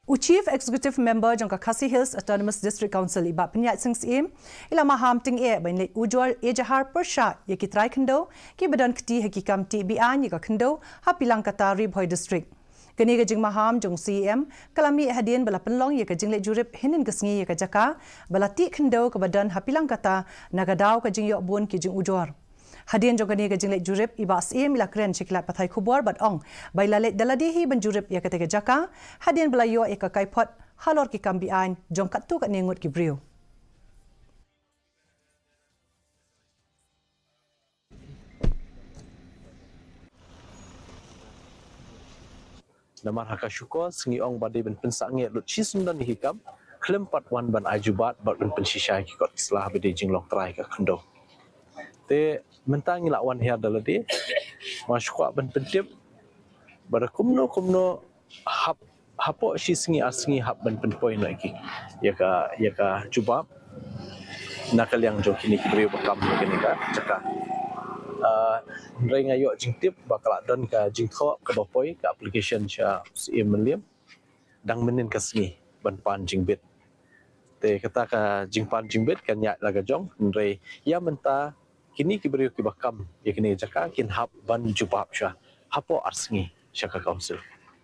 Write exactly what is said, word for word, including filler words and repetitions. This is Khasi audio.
U Chief Executive Member jong ka Khasi Hills Autonomous District Council, i Bah Pynïaid Sing Syiem, i la maham tyngeh ban leit ujor ejahar pyrshah ïa ki trai khyndew kiba don kti ha ki kam tih beaiñ ïa ka khyndew ha Pilangkata, Ri Bhoi District. Kane ka jingmaham jong u C E M ka la mih hadien ba la pynlong ïa ka jingleit jurip hynnin ka sngi ïa ka jaka ba la tih khyndew kaba don ha Pilangkata na ka daw ka jingïoh bun ki jingujor. Hadien jong kane ka jingleit jurip, i Bah Syiem i la kren sha ki lad pathai khubor bad ong ba i la leit da lade hi ban jurip ïa katei ka jaka hadien ba la ïoh ïa ka kaiphod halor ki kam beaiñ jong katto katne ngut ki briew. Namar ha ka shukor sngi ong ba dei ban pynsangeh lut shisyndon ïa ki kam khlem pat wan ban ai jubab bad ban pynshisha ïa ki kot ki sla ba dei jinglong trai ka khyndew. Te mynta ngi la wan hiar da lade, ma shu kwah ban pyntip ba da kumno kumno hap hapoh shi sngi ar sngi hap ban pynpoi noh ïa ki, ïa ka, ïa ka jubab na ka liang jong kine ki briew ba kam ha kane ka jaka. Ah, hynrei nga ïoh jingtip ba ka la don ka jingthoh kaba poi ka application sha u Syiem Mylliem dang mynnin ka sngi ban pan jingbit. Te kata ka jingpan jingbit kan ïaid la ka jong, hynrei ïa mynta kine ki briew kiba kam ïa kine ki jaka kin hap ban jubab sha hapoh ar sngi sha ka council.